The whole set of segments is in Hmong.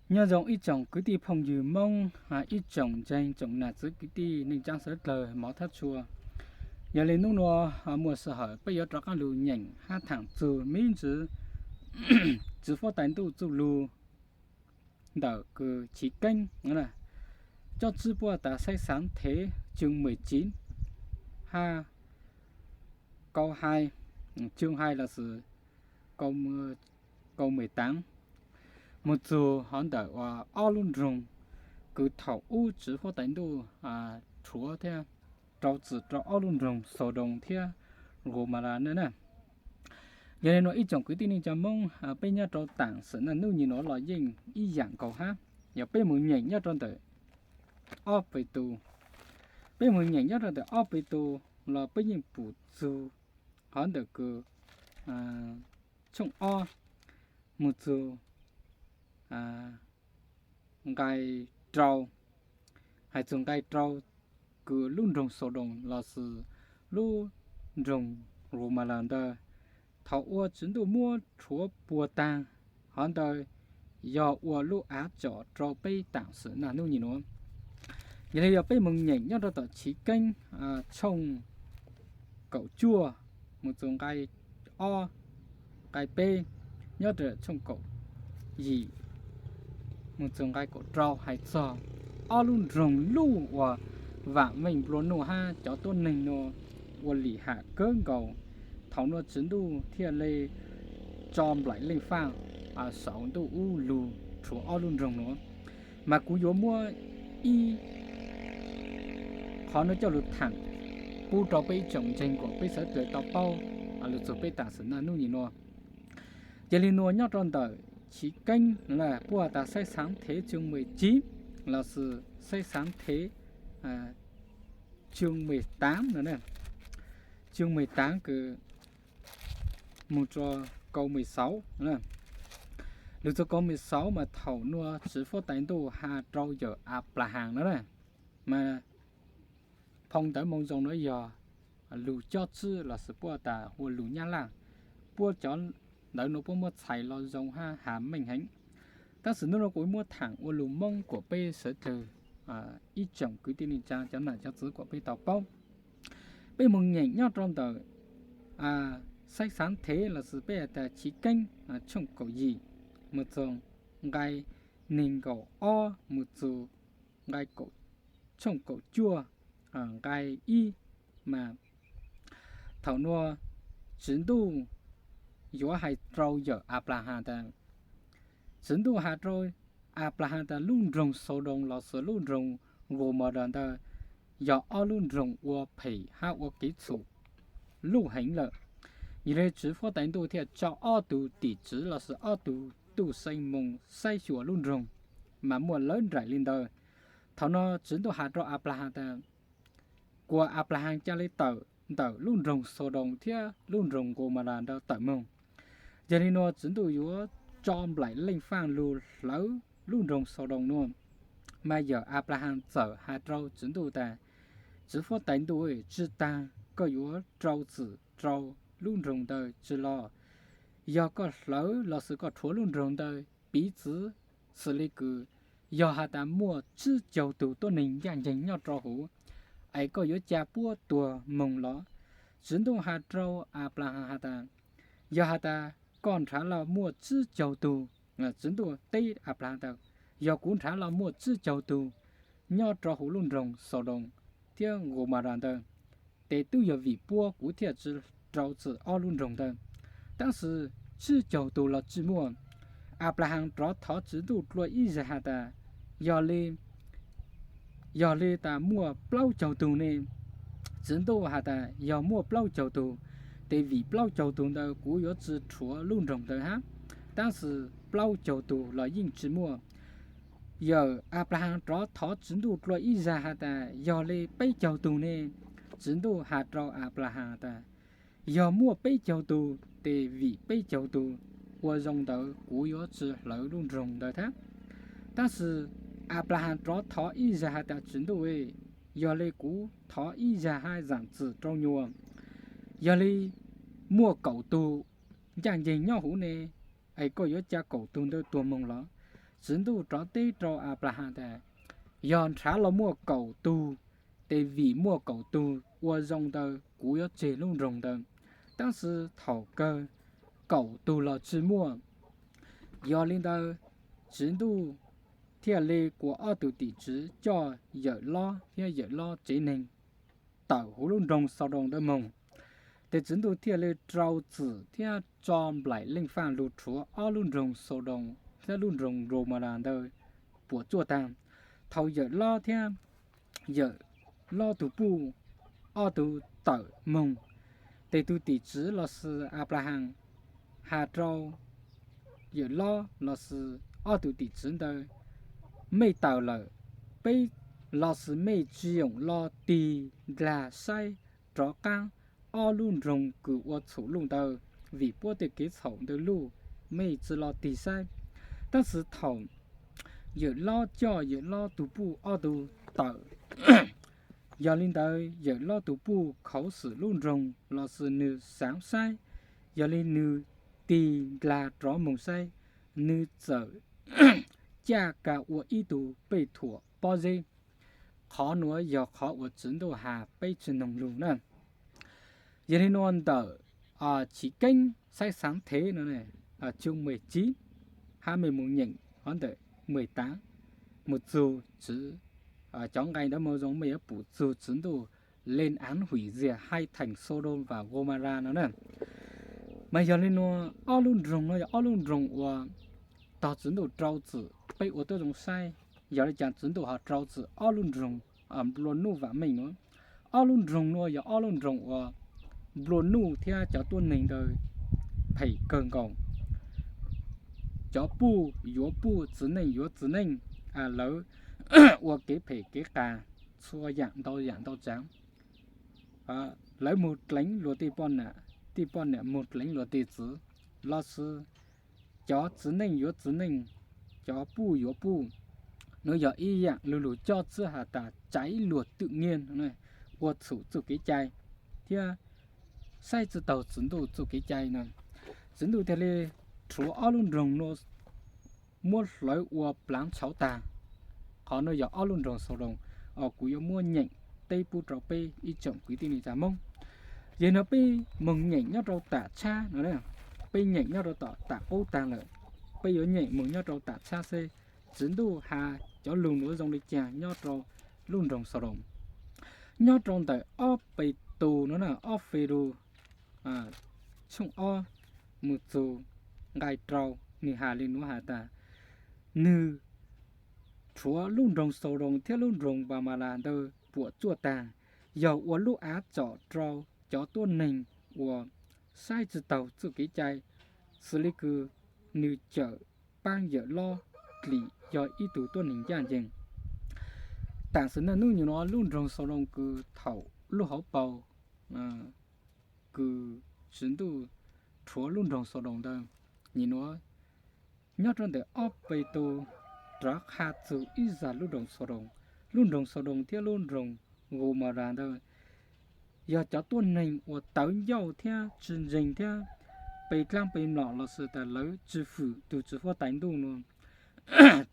Nyob zoo ib tsoom kwv tij phooj ywg Hmoob, ib tsoom ntseeg tsoom nam txiv kwv tij neej tsaa sawv dlawg hmov thab tshua. Yog li hnub nua muaj sij hawm peb yuav rov qaab lug nyeem hab thaam txug miv ntsis Tswv Fuab Tais Ntuj txuj lug ntawm kws Chiv Keeb, cob tsib puab tas Xaib Xaav Thev tswv mej tsiv hab Kau Hais, tswv hais los sis Kau Mej Taav, moog txug hov ntawm uas ob lub nroog kws thaum ub Tswv Fuab Tais Ntuj rhuav thiab rau txim rau ob lub nroog Xaudoos thiab Nqaumolas na. Yog li nua ib tsoom kwv tij neej tsaa Hmoob, peb nyob rau taam sim naj nub nyem nuav los yeej ib yaam nkaus hab. Yog peb moog nyeem nyob rau ntawm ob Petus, peb moog nyeem nyob rau ntawm ob Petus los peb yeej pum txug hov ntawm kws tshooj ob moog txug nqai rau, hais txug nqai rau kws lub nroog Xaudoos los sis lub nroog Nqaumolas ntawd, thaum ua Tswv Ntuj muab rhuav puag taag, hov ntawd yog ua lub av tsom rau peb taam sim naj nub nyem nuav. Yog li yog peb moog nyeem nyob rau tom Chiv Keeb tshooj kaum cuaj moog txug nqai ob, nqai peb, nyob rau tshooj kaum yim moog txug nqai kaum rau hais txog ob lub nroog luj uas vaam meej nplua nuj hab cov tuab neeg nua ua lim ham kawg nkaus. Thaum nua Tswv Ntuj thiaj li tso nplaim leej faaj saum ntuj ub lug rhuav ob lub nroog nuav. Mas kuv yuav muab ib qhov nuav coj lug thaam pub rau peb ib tsoom ntseeg kuas peb sawv dlawg tau paub lug txug peb taam sim naj nub nyem nuav. Yog li nua nyob rau ntawm Chiv Keeb puab has tas Xaib Xaav Thev tswv mej tsiv los sis Xaib Xaav Thev tswv mej taav no, tswv mej taav kws moog rua Kau Mej Xauv. Lug txug Kau Mej Xauv mas thaum nua Tswv Fuab Tais Ntuj has rau yawm Anplahaas no na, mas phoo ntawv Moo Zoo nuav yog lug cob tsib los sis puab tas ua lug Nyab Laj, puab cov ntawv nuav puab muab txhais los zoo hab has meej heev. Tab sis nub nuav kuv muab thaam ua lug Moob kuas peb sawv dlawg ib tsoom kwv tij neej tsaa cov nam cov txiv kuas peb tau paub. Peb moog nyeem nyob rau ntawm Xaib Xaav Thev los sis peb has tas Chiv Keeb tshooj kaum yim moog txug nqai neeg nkaum ob moog txug nqai tshooj kaum cuaj nqai ib mas thaum nua Tswv Ntuj yuav hais rau yawm Anplahaas tas, Tswv Ntuj has rau Anplahaas tas lub nroog Xaudoos los sis lub nroog Nqaumolas ntawd yog ob lub nroog ua phem hab ua kev txhum luj heev lawm. Yog li Tswv Fuab Tais Ntuj thiaj tso ob tug tim tswv los sis ob tug tub seev moog saib xyuas lub nroog, mas muaj lawv nraim li ntawd. Thaum no Tswv Ntuj has rau Anplahaas tas, kuas Anplahaas ca le tawm ntawm lub nroog Xaudoos thiab lub nroog Nqaumolas ntawd tawm moog. Yog li nua Tswv Ntuj yuav tso nplaim leej faaj lug hlawv lub nroog Xaudoos nua. Mas yawm Anplahaas txawm has rau Tswv Ntuj tas, Tswv Fuab Tais Ntuj, tsi taag koj yuav rau txim rau lub nroog ntawd tsi los? Yog koj hlawv los sis koj rhuav lub nroog ntawd piv txwv xws li kws yog has tas muaj tsib caug tug tuab neeg ncaaj nceeg nyob rau huv, es koj yuav ca puab tuag moog los? Tswv Ntuj has rau Anplahaas has tas, yog has tas koj nrhav los muaj tsib caug tug, Tswv Ntuj teb Anplahaas tas, yog kuv nrhav los muaj tsib caug tug nyob rau huv lub nroog Xaudoos thiab Nqaumolas ntawd, tes twb yog vim puab kuv thiaj tsi rau txim ob lub nroog ntawd. Tab sis tsib caug tug los tsi muaj. Anplahaas rov thov Tswv Ntuj dlua ib zag has tas, yog li, yog li tas muaj plaub caug tug ne? Tswv Ntuj has tas, yog muaj plaub caug tug, tes vim plaub caug tug ntawd kuv yuav tsi rhuav lub nroog ntawd hab. Tab sis plaub caug tug los yeej tsi muaj. Yawm Anplahaas rov thov Tswv Ntuj dlua ib zag has tas, yog li peb caug tug ne? Tswv Ntuj has rau Anplahaas tas, yog muaj peb caug tug, tes vim peb caug tug ua zoo ntawd kuv yuav tsi hlawv lub nroog ntawd hab. Tab sis Anplahaas rov thov ib zag has tas, Tswv Ntuj, yog li kuv thov ib zag hab zaam txim rau nyuas, yog li muaj kaum tug ncaaj nceeg nyob huv ne, es koj yuav ca kaum tug ntawd tuag moog los? Tswv Ntuj rov teb rau Anplahas tas, yog nrhav los muaj kaum tug, ces vim muaj kaum tug ua zoo ntawd kuv yuav tseg lub nroog ntawd. Tab sis thaum kawg kaum tug los tsis muaj. Yog li ntawd, Tswv Ntuj thiaj li kuas ob tug tim tswv coj Yawm Lob thiab Yawm Lob tsev neeg tawm huv lub nroog Xaudoos ntawd moog. Ces Tswv Ntuj thiaj li rau txim thiab tso nplaim leej faj lug rhuav ob lub nroog Xaudoos thiab lub nroog Nkomadas ntawd puam tsuaj taag. Thaum Yawm Lob thiab Yawm Lob tug puj ob tug tawm moog, ces tug tim tswv los sis Anplahas has rau Yawm Lob los sis ob tug tim tswv ntawd, mej tawm lawm, peb los sis mej tsis yoom los tig ndlag saib rov qaab ob lub nroog kws ua txhum luj ntawd, vim puab tej kev txhaum ntawd luj, mej tsis los tig saib. Tab sis thaum Yawm Lob coj Yawm Lob tug puj ob tug tawm, yog li ntawd Yawm Lob tug puj khuv xim lub nroog los sis nwg xaav saib, yog li nwg tig ndlag rov moog saib, nwg txawm caj ka ua ib tug pej thuam pob zeb. Qhov nuav yog qhov uas Tswv Ntuj has peb tsi noog lug na. Yog li nuav ntawm Chiv Keeb saib xaav thev no, chương mười chín, hab mej moog nyeem hov ntawm mười tám moog txug Tswv, cov nqai ntawd moog zoo mej yuav pum txug Tswv Ntuj lên án hủy diệt hai thành Sôđôm và Gômôrra no na. Mas yog li nuav ob lub nroog no yog ob lub nroog uas tog Tswv Ntuj rau txim peb ua tuab zoo saib. Yog li cas Tswv Ntuj ho rau txim ob lub nroog nplua nuj vam meej nuav? Ob lub nroog nuav yog ob lub nroog uas nplua nuj thiab cov tuab neeg ntawd phem kawg nkaus. Cov puj yuav puj, txiv neej yuav txiv neej, lawv ua kev phem kev qas txhua yaam ntau yaam ntau tsaav. Lawv moog dleev luag tej poj niam, tej poj niam moog dleev luag tej txiv, los sis cov txiv neej yuav txiv neej, cov puj yuav puj. Nuav yog ib yaam lug lug cob txwb has tas trái luật tự nhiên, ua txhum txuj kev cai, thiab saib tsi taug Tswv Ntuj txuj kev cai na. Tswv Ntuj thiaj li rhuav ob lub nroog nuav muab hlawv ua plaav tshauv taag. Qhov nuav yog ob lub nroog Xaudoos, kuv yuav muab nyeem teb pub rau peb ib tsoom kwv tij neej tsa Moob. Yog nuav peb moog nyeem nyob rau tam tshab no, peb nyeem nyob rau tam qub taag lawm, peb yuav nyeem moog nyob rau tam tshab seb Tswv Ntuj has cov lug nuav zoo li cas nyob rau lub nroog Xaudoos. Nyob rau ntawm ob Petus no, ob Petus tshooj ob moog txug nqai rau, nwg has li nuav has tas, nwg rhuav lub nroog Xaudoos thiab lub nroog Npamalas ntawd puam tsuaj taag, yog ua lub av tsom rau cov tuab neeg uas saib tsi taug txuj kev cai, xws li kws nwg cawm paab Yawm Lob dlim yog ib tug tuab neeg ncaj ncees. Tam sim nuav hnub nyoog nuav lub nroog Xaudoos kws thaum lub hauv paus kws Tswv Ntuj rhuav lub nroog Xaudoos ntawd, nyob rau ntawm ob Petus rov qha txug ib zag lub nroog Xaudoos. Lub nroog Xaudoos thiab lub nroog Nkomalas ntawd yog cov tuab neeg uas tawv ncauj thiab tsis ntseeg thiab pe dlaab pe mlom los sis tas lawv tsis fwm tug Tswv Huab Tais Ntuj nuav,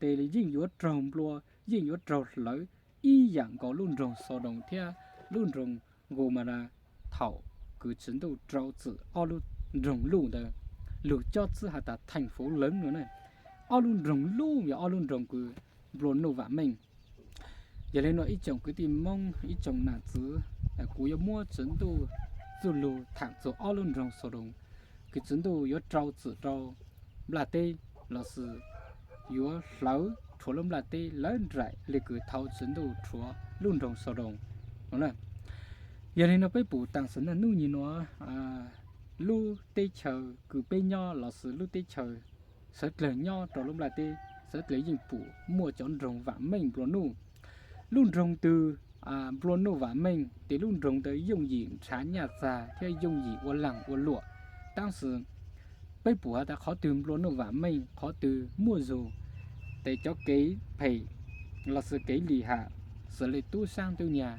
tes yeej yuav raug nplua, yeej yuav raug hlawv ib yaam nkaus lub nroog Xaudoos thiab lub nroog Nkomalas thaum kws Tswv Ntuj rau txim ob lub nroog luj ntawd, lug cob txwb has tas thành phố lớn no na. Ob lub nroog luj yog ob lub nroog kws nplua nuj vam meej. Yog li nuav ib tsoom kwv tij Moob, ib tsoom nam txiv, kuv yuav muab Tswv Ntuj txuj lug thaam txug ob lub nroog Xaudoos kws Tswv Ntuj yuav rau txim rau nplaj teb los sis yuav hlawv rhuav lub nplaj teb lawv nraim le kws thaud Tswv Ntuj rhuav lub nroog Xaudoos no na. Yog li nuav peb pum tam sim nuav hnub nyoog nuav lub teb chaws kws peb nyob los sis lub teb chaws sawv dlawg nyob rau lub nplaj teb, sawv dlawg yeej pum muaj cov nroog vam meej nplua nuj. Lub nroog twg nplua nuj vam meej tes lub nroog ntawd yooj yim nrhav nyaj txag thiab yooj yim ua laag ua luam. Tab sis peb pum has tas qhov twg nplua nuj vam meej, qhov twg muaj zug, tes cov kev phem los sis kev lim ham xws le tub saab tub nyag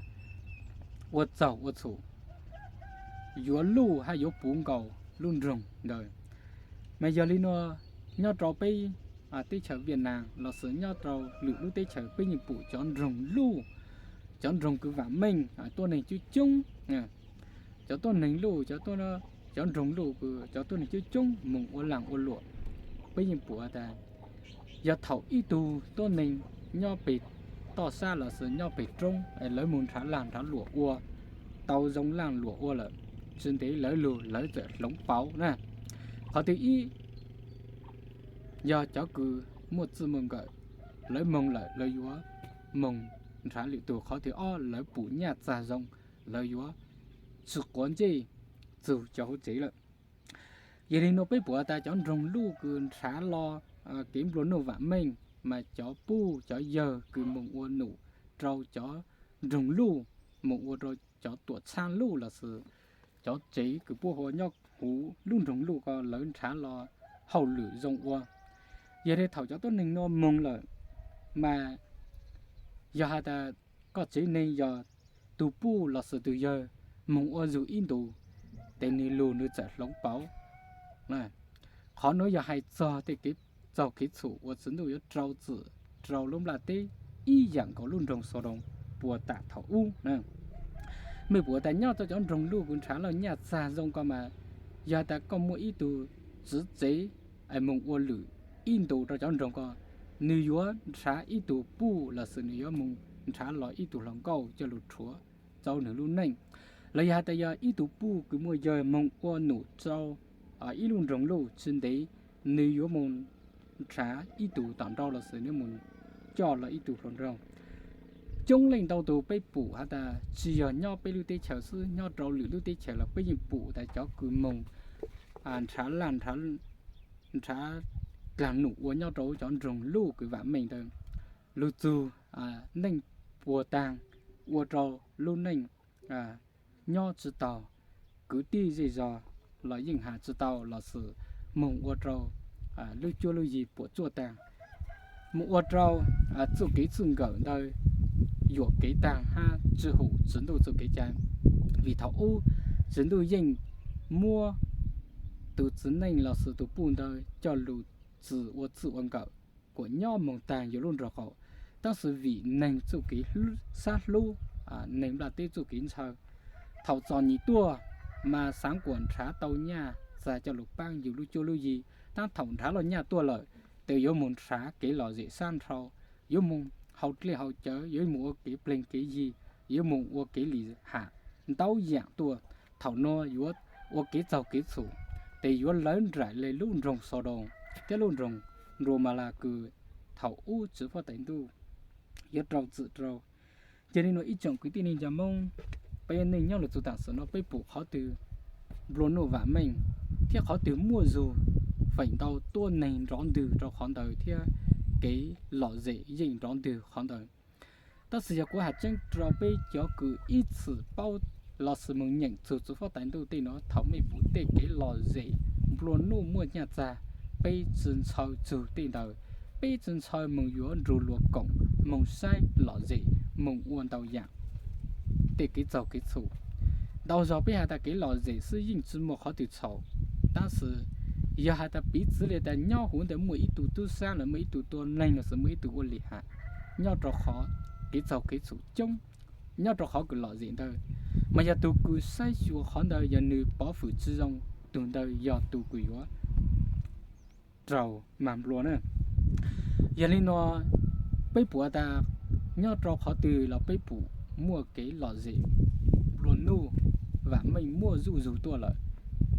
ua txaug ua txhum yuav luj hab yuav puv nkaus lub nroog ntawd. Mas yog li nuav nyob rau peb teb chaws Viaj Nam los sis nyob rau lwm lub teb chaws peb yeej pum cov nroog luj, cov nroog kws vam meej tuaj neeg coob coob. Cov tuaj neeg luj, cov nroog luj kws cov tuaj neeg coob coob moog ua laag ua luam, peb yeej pum tas yog thaum ib tug tuab neeg nyob peg toj sab los sis nyob peg roob, lawv moog nrhav laag nrhav luam ua tau zoo laag luam ua lawm, tsi ntev lawv lug lawv txawm hloov pauv na. Qhov thib ib, yog cov kws muaj txij muaj nkawm, lawv moog lawm lawv yuav moog nrhav lwm tug. Qhov thib ob, lawv pum nyaj txag zoo, lawv yuav tsi quav ntsej txug cov hauv tsev lawm. Yog li nuav peb pum tas cov nroog luj kws nrhav los kev nplua nuj vam meej, mas cov puj cov yawg kws moog ua num rau cov nroog luj, moog ua rau cov tuam txhaab luj los sis cov tsev kws puab hu ua nyob huv lub nroog luj ko lawv nrhav los hauj lwm zoo ua. Yog li thaum cov tuab neeg nuav moog lawm, mas yog has tas koj tsev neeg yog tug puj los sis tug yawg moog ua zug ib ntus, tes nwg lug nwg txawm hloov pauv. Qhov nuav yog hais txog tej kev txaug kev txhum uas Tswv Ntuj yuav rau txim rau lub nplaj teb ib yaam nkaus lub nroog Xaudoos puag tam thaum ub na. Mej pum tas nyob rau cov nroog luj kws nrhav los nyaj txag zoo ko mas, yog tas koj muaj ib tug tswv tsev moog ua lwm ib ntus rau cov nroog ko, nwg yuav nrhav ib tug puj los sis nwg yuav moog nrhav los ib tug hluas nkauj coj lug rhuav rau nwg lub neej. Los yog has tas yog ib tug puj kws muaj yawg moog ua num rau ib lub nroog luj, tsi ntev nwg yuav moog nrhav ib tug tom nrau los sis nwg moog coj los ib tug hluas nraug. Coob leej ntau tug peb pum has tas tsi yog nyob peb lub teb chaws xwb, nyob rau lwm lub teb chaws los peb yeej pum tas cov kws moog nrhav laaj nrhav dlaag num ua nyob rau cov nroog luj kws vam meej ntawd, lug txug neej puag taag, ua rau lub neej nyob tsi tau, kwv tij zej zog los yeej has tsi tau los sis moog ua rau lub cuab lub yig puam tsuaj taag, moog ua rau txuj kev txij nkawm ntawd yuam kev taag hab tsi hum Tswv Ntuj txuj kev cai. Vim thaum ub Tswv Ntuj yeej muab tug txiv neej los sis tug puj ntawd coj lug txwm ua txwj ua nkawm kuas nyob moog taag yug lub nroog qaum. Tab sis vim neeg txuj kev sab hlub, neeg nplaj teb txuj kev ntshaw, thaum txom nyem tuaj mas xaav kuas nrhav tau nyaj txag coj lug paab yug lub cuab lub yig, tab thaum nrhav lug nyaj tuaj lawm, tes yuav moog nrhav kev lom zem sab nrhau, yuav moog haus dlej haus cawv, yuav moog ua kev pleeg kev yig, yuav moog ua kev lim ham ntau yaam tuaj. Thaum nuav yuav ua kev txaug kev txhum, tes yuav lawv nraim le lub nroog Xaudoos thiab lub nroog Nruas Mas Las kws thaum ub Tswv Fuab Tais Ntuj yuav rau txim rau. Yog li nuav ib tsoom kwv tij neej tsa Moob, peb neej nyob lug txug taam sim nuav peb pum qhov twg nplua nuj vam meej thiab qhov twg muaj zug, feem ntau tuab neeg nrov ntwg rau qhov ntawd thiab kev lom zem yeej nrov ntwg qhov ntawd. Tab sis yog kuv has tseeb rau peb cov kws ib txwm paub los sis moog nyeem txug Tswv Fuab Tais Ntuj tej nuav, thaum mej pum tej kev lom zem nplua nuj muaj nyaj txag, peb tsi ntshaw txug tej ntawd. Peb tsi ntshaw moog yuav nrug luas koom, moog saib lom zem, moog ua ntau yaam tej kev txaug kev txhum. Ntau zog peb has tas kev lom zem xwb yeej tsi muaj qhov twg txhaum. Tab sis yog has tas piv txwv le tas nyob huv ntawd muaj ib tug tub sab los muaj ib tug tua neeg los sis muaj ib tug ua lim ham, nyob rau qhov kev txaug kev txhum coob, nyob rau qhov kws lom zem ntawd, mas yog tug kws saib xyuas qhov ntawd yog nwg pov fwm tsi zoo, tug ntawd yog tug kws yuav raug mag nplua na. Yog li nuav, peb pum tas nyob rau qhov twg los peb pum muaj kev lom zem nplua nuj vam meej muaj zuj zug tuaj lawm.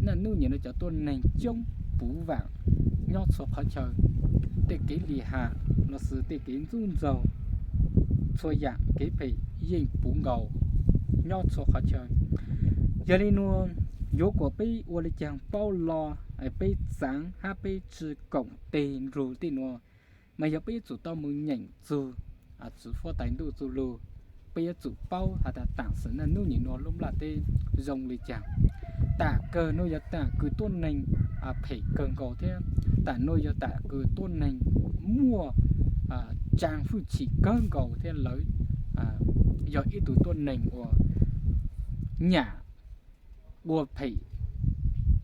Naj nub nyem nuav cov tuab neeg coob puv vaam nyob txhua qhov chaw, tej kev lim ham los sis tej kev ntxub ntxaug, txhua yaam kev phem yeej puv nkaus nyob txhua qhov chaw. Yog li nuav, yuav kuas peb ua le caag paub lo, peb txaav hab peb tsi koom teg nrug tej nuav, mas yog peb yuav tsum tau moog nyeem txug Tswv Fuab Tais Ntuj txuj lug, peb yuav tsum paub has tas taam sim naj nub nyem nuav lub nplaj teb zoo le caag. Taam kawg nuav yog taam kws tuab neeg phem kawg nkaus thiab taam nuav yog taam kws tuab neeg muaj tsaa hwj chim kawg nkaus thiab lawv yog ib tug tuab neeg uas nyam ua phem,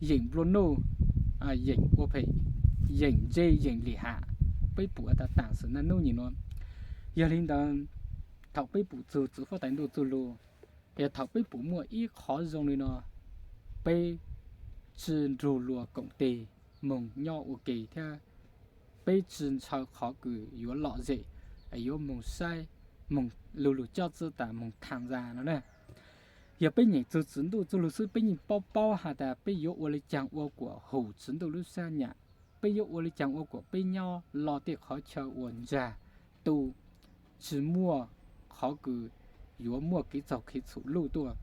yeem nplua nuj, yeem ua phem, yeem ntse yeem lim ham. peb pum tas tam sim naj nub nyim nuav. Yog li ntawd, thaum peb pum txug txwv huab tais ntuj txuj lug, yog thaum peb pum muaj ib qhov zoo li no, peb tsi nrug luas koom teg moog nyob ua ke thiab peb tsi ntshaw qhov kws yuav lom zem, yuav moog saib, moog lu lug cob txwb tas moog tham ntxa no na. Yog peb nyeem txug txwv ntuj txuj lug xwb peb yeej paub paub has tas peb yuav ua le caag ua kuas hum txwv ntuj lub sab nyam, peb yuav ua le caag ua kuas peb nyob lug tej qhov chaw uas ntsag tu, tsi muaj qhov kws yuav muaj kev txaug kev txhum luj tuaj.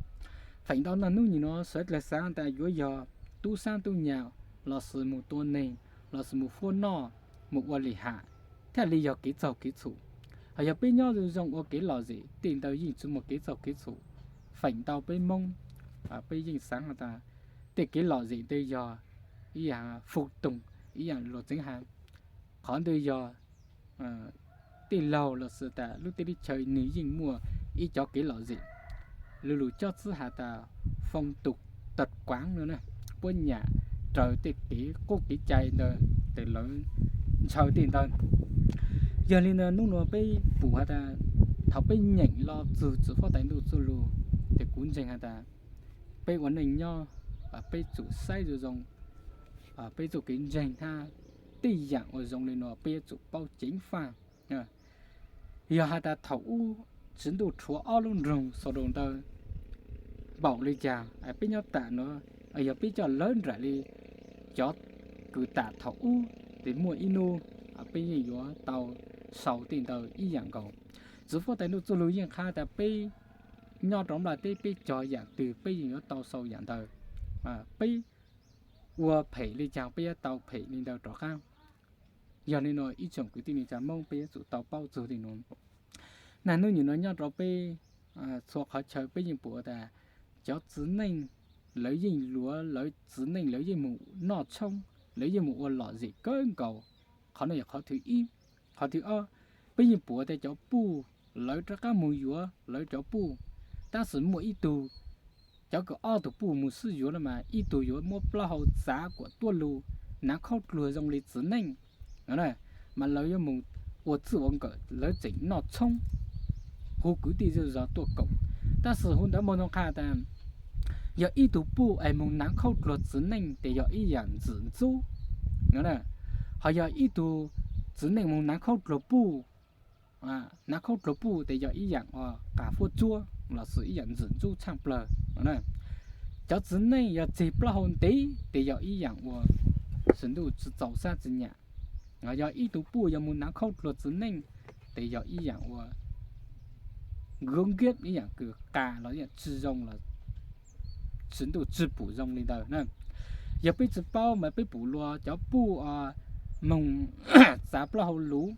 Feem ntau naj nub nyim nuav sawv dlawg xaav tas yuav yog tub saab tub nyam, lossis moog tua neeg, lossis moog fuab noj, moog ua lim ham, thiaj li yog kev txaug kev txhum. Hos yog peb nyob zoo zoo ua kev lom zem tej ntawd yeej tsi muaj kev txaug kev txhum. Feem ntau peb Moob, peb yeej xaav tas tej kev lom zem ntawd yog ib yaam fub toog, ib yaam luas txeev has, qhov ntawd yog tej laug lossis tas lub teb lub chaw nwg yeej muaj ib cov kev lom zem, lu lug cob txwb has tas foob tug tawg kuaav no na, puab nyam raws tej kev qub kev cai ntawd tes lawv ntshaw tej ntawd. Yog li ntawd nub nuav peb pum has tas thaum peb nyeem lug txug txwv huab tais ntuj txuj lug, tes kuv ntseeg has tas peb ua neej nyob, peb tsum saib zoo zoo peb txuj kev ntseeg hab tej yaam uas zoo li nuav peb yuav tsum paub ceev faj. Yog has tas thaum ub Tswv Ntuj rhuav ob lub nroog Xaudoos ntawd npaum li cas, peb nyob tam nuav, yog peb coj lawv nraim li cov kws tam thaum ub, tes muaj ib nub peb yeej yuav tau sau tej ntawd ib yaam nkaus. Txwv huab tais ntuj txuj lug yeej qha tas peb nyob rau nplaj teb peb cog yaam twg peb yeej yuav tau sau yaam ntawd. Peb ua phem li cas peb yuav tau phem li ntawd rov qab. Yog li nuav ib tsoom kwv tij neej tsa Moob peb yuav tsum tau paub txug li nuav. Naj nub nyim nuav nyob rau peb txhua qhov chaw peb yeej pum tas cov txiv neej lawv yeej luav lawv txiv neej lawv yeej moog noj tshoob, lawv yeej moog ua lom zem kawg nkaus. Qhov no yog qhov thib ib. Qhov thib ob, peb yeej pum tas cov puj lawv rov qab moog yuav lawv cov puj, tab sis muaj ib tug, cov kws ob tug puj moog sib yuav no mas ib tug yuav muab plaub hau txav kuas tuaj lug, nav khaub dluag zoo li txiv neej, mas lawv yuav moog ua txij ua nkawm lawv tseem noj tshoob, hu kwv tij zej zog tuaj koom. Tab sis hu ntawd moog nug qha tas yog ib tug puj es moog nav khaub dluag txiv neej tes yog ib yaam ntxim ntxub. Ho yog ib tug txiv neej moog nav khaub dluag puj, nav khaub dluag puj tes yog ib yaam uas qas fuab tsuab lossis ib yaam ntxim ntxub tshaaj plawg. Cov txiv neej yog tseg plaub hau ntev tes yog ib yaam uas Tswv Ntuj tsi txaus sab tsi nyam. Yog ib tug puj yog moog nav khaub dluag txiv neej tes yog ib yaam uas nkuav nkiab, ib yaam kws qas los ib yaam tsi zoo los Tswv Ntuj tsi pum zoo li ntawd na. Yog peb tsi paub mas peb pum luas cov puj moog txav plaub hau luv,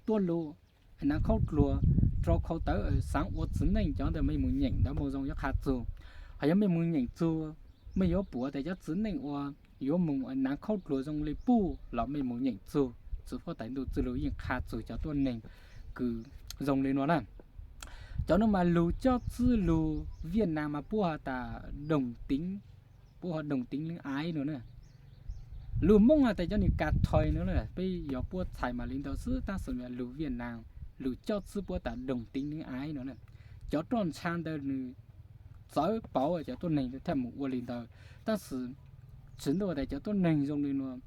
tuaj lug, nav khaub dluag, rau khau tawv xaav ua txiv neej, cov ntawd mej moog nyeem ntawv moo zoo yuav qha txug. Ho yog mej moog nyeem txug, mej yuav pum tas cov txiv neej uas yuav moog nav khaub dluag zoo li puj los mej moog nyeem txug txwv huab tais ntuj txuj lug yeej qha txug cov tuab neeg kws zoo li nuav na. Cov nuav mas lug cob txwb lug Viaj Nam mas puab has tas doog teev, puab has doog teev leej aiv no na. Lug Moob has tas cov nwg ka thoi no na, peb yog puab txhais mas li ntawd xwb, tab sis lug Viaj Nam lug cob txwb puab tas doog teev leej aiv no na. Cov roj ntsha ntawd nwg txawv pauv cov tuab neeg thiaj moog ua li ntawd, tab sis Tswv Ntuj tas cov tuab neeg zoo li nuav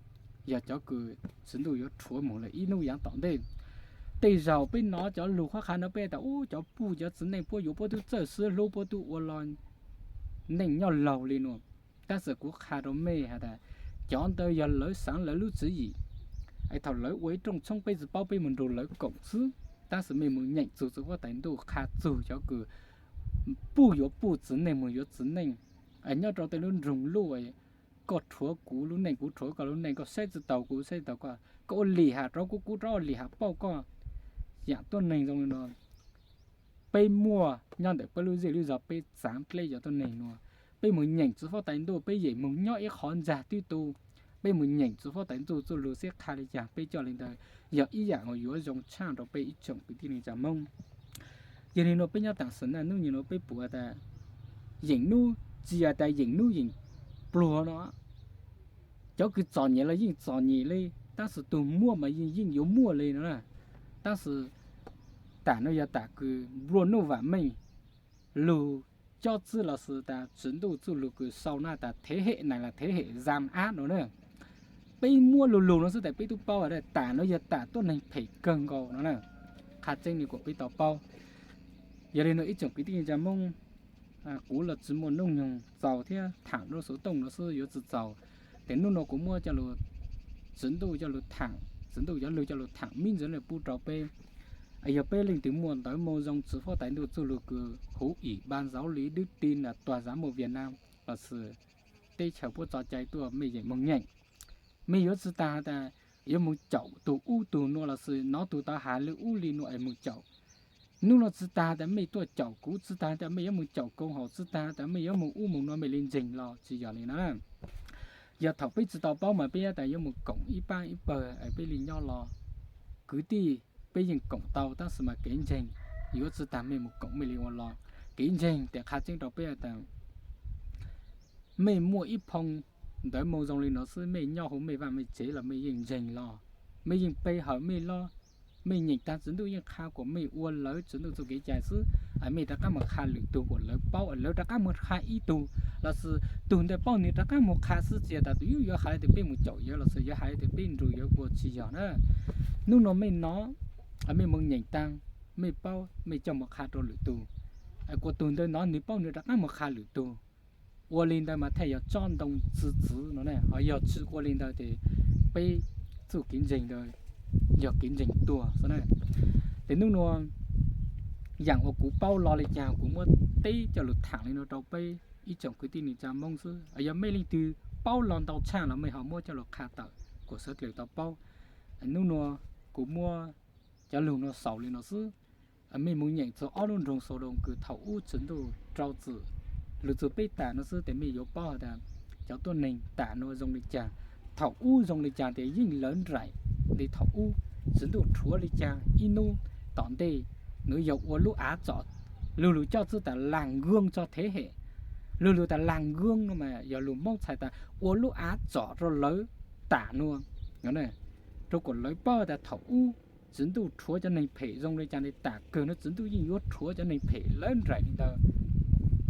yog cov kws Tswv Ntuj yuav rhuav moog lawm ib nub yaav tom ntej. Tej zaug peb nov cov lug qhuab qha no peb tas ub cov puj cov txiv neej puab yuav puab tub txawj sib hlub puab tub ua los neej nyob laug li nuav. Tab sis kuv qha rau mej has tas cov ntawd yog lawv xaav lawv lub tswv yim, es thaum lawv ua ib rooj tshoob peb tsi paub peb moog nrug lawv koom xwb. Tab sis mej moog nyeem txug txwv huab tais ntuj qha txug cov kws puj yuav puj txiv neej moog yuav txiv neej, es nyob rau tej lub nroog luj, koj rhuav kuv lub neej kuv rhuav koj lub neej, koj saib tsi taus kuv saib tsi taus koj, koj ua lim ham rau kuv kuv rov ua lim ham pauj koj. Yaam tuab neeg zoo li no peb muaj nyob ntawm peb lub zej lub zog peb txaav dleb cov tuab neeg nuav. Peb moog nyeem txwv huab tais ntuj peb yeem moog nyob ib qhov ntsag twb tu. Peb moog nyeem txwv huab tais ntuj txuj lug seb qha li cas peb coj li ntawd, yog ib yaam uas yuav zoo tshaaj rau peb ib tsoom kwv tij neej tsa Moob. Yog li nuav peb nyob taam sim naj nub nyem nuav peb pum tas yeem nub tsi has tas yeem nub yeem pluag no, cov kws txom nyem los yeej txom nyem li, tab sis tus muaj mas yeej yeej yuav muaj li no na. Tab sis tam no yog tam kws nplua nuj vam meej, lug cob txwb los sis tas Tswv Ntuj txuj lug kws sau na tas thế hệ này là thế hệ gian ác no na. Peb muab lug lug no xwb tas peb tub paub tas tam no yog tam tuab neeg phem kawg nkaus no na. Qha tseeb li kuas peb tau paub. Yog li no ib tsoom kwv tij neej tsa Moob, kuv los tsi muaj nuj nyoog txaus thiab tham rua xuv tooj no xwb yuav tsi txaus. Tes nub no kuv muab coj lug Tswv Ntuj coj lug tham, Tswv Ntuj cov lug coj lug tham mib ntxwv le pub rau peb. Yog peb leej twg muaj ntawv moo zoo Tswv Foj Tais Ntuj txuj lug kws huv ib ban zauv li dwb ti na tuag zav muaj Viaj Nam los sis teb chaws puab tso cai tuaj mej yeem moog nyeem. Mej yuav tsi tas tas yuav moog caum tug ub tug nua los sis nov tug tau has le ub le nua es moog caum. Nub no tsi tas tas mej tuaj caum kuv, tsi tas tas mej yuav moog caum koom haum, tsi tas tas mej yuav moog ub moog nua mej le ntseeg los tsi yog li na. Yog thaum peb tsi tau paub mas peb tas yuav moog koom ib pab ib pawg es peb le nyob los. Kwv tij, peb yeej koom tau tab sis mas kev ntseeg yuav tsi tas mej moog koom mej le ua los. Kev ntseeg tes qha tseeb rau peb tas mej muaj ib phoo ntawv moo zoo li no xwb mej nyob huv mej vaaj mej tsev los mej yeej ntseeg los, mej yeej pe hawm mej los. Mej nyeem taag Tswv Ntuj yeej qha kuas mej ua lawv Tswv Ntuj txuj kev cai xwb, mej rov qaab moog qha lwm tug kuas lawv paub, lawv rov qaab moog qha ib tug los sis tug ntawd paub nwg rov qaab moog qha xwb, tsi tas tus yuav hais tas peb moog caum yawg los sis yuav hais tas peb nrug yawg ua tsi yog na. Nub no mej nov, mej moog nyeem taag, mej paub mej coj moog qha rua lwm tug, kuas tug ntawd nov nwg paub nwg rov qaab moog qha lwm tug. Ua li ntawd mas thaj yog tsob ntoo txwv txwv no na, ho yog tsi ua li ntawd tes peb txuj kev ntseeg ntawd yog kev ntseeg tuag xwb na. Tes nub nua yaam uas kuv paub lo li caag kuv muab teb coj lug tham li no rau peb ib tsoom kwv tij neej tsa Moob xwb. Yog mej leej twg paub lo ntau tshaj los mej ho muab coj lug qha tawm kuas sawv dlawg tau paub. Nub nua kuv muab cov lug nua xaus li no xwb. Mej moog nyeem txug ob lub nroog Xaudoos kws thaum ub Tswv Ntuj rau txim lug txug peb tam no xwb tes mej yuav paub has tas cov tuab neeg tam nua zoo li caag, thaum ub zoo li caag tes yeej lawv nraim li thaum ub. Tswv Ntuj rhuav li caag ib nub tom ntej, nws yog ua lub av tsom, lug lug coj txwb tas làm gương cho thế hệ. Lug lug tas làm gương no mas yog lug Moob txhais tas ua lub av tsom rau lawv tam nua. Rau kuas lawv paub tas thaum ub Tswv Ntuj rhuav cov neeg phem zoo li caag tes tam kawg no Tswv Ntuj yeej yuav rhuav cov neeg phem lawv nraim li ntawd.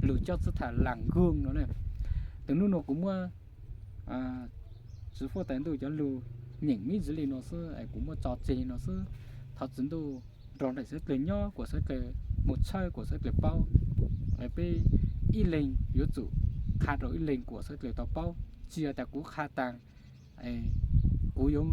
Lug coj txwb tas làm gương no na. Tes nub nua kuv muab Tswv Foj Tais Ntuj cov lug nyeem mib ntxwv li no xwb, kuv muab tso tseg no xwb. Thov Tswv Ntuj nrog nraim sawv dlawg nyob, kuas sawv dlawg moog tshawb, kuas sawv dlawg paub. Peb ib leeg yuav tsum qha rau ib leeg kuas sawv dlawg tau paub, tsi yog tas kuv qha taag kuv yuav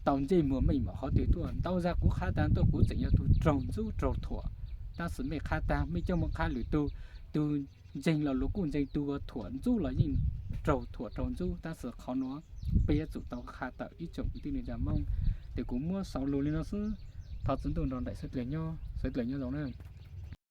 tau ntsej muag mej mam qhov twg tuaj. Ntau zag kuv qha taag tuaj kuv tseem yog tug raug ntxub raug thuam, tab sis mej qha taag mej coj moog qha lwm tug, tug ntseeg los luas kuj ntseeg, tug ua thuam ntxub los yeej raug thuam raug ntxub, tab sis qhov nuav peb yuav tsum tau qha tawm ib tsoom kwv tij neej tsa Moob. Tes kuv muab xaus lug li no xwb. Thov Tswv Ntuj nrog nraim sawv dlawg nyob, sawv dlawg nyob zoo na.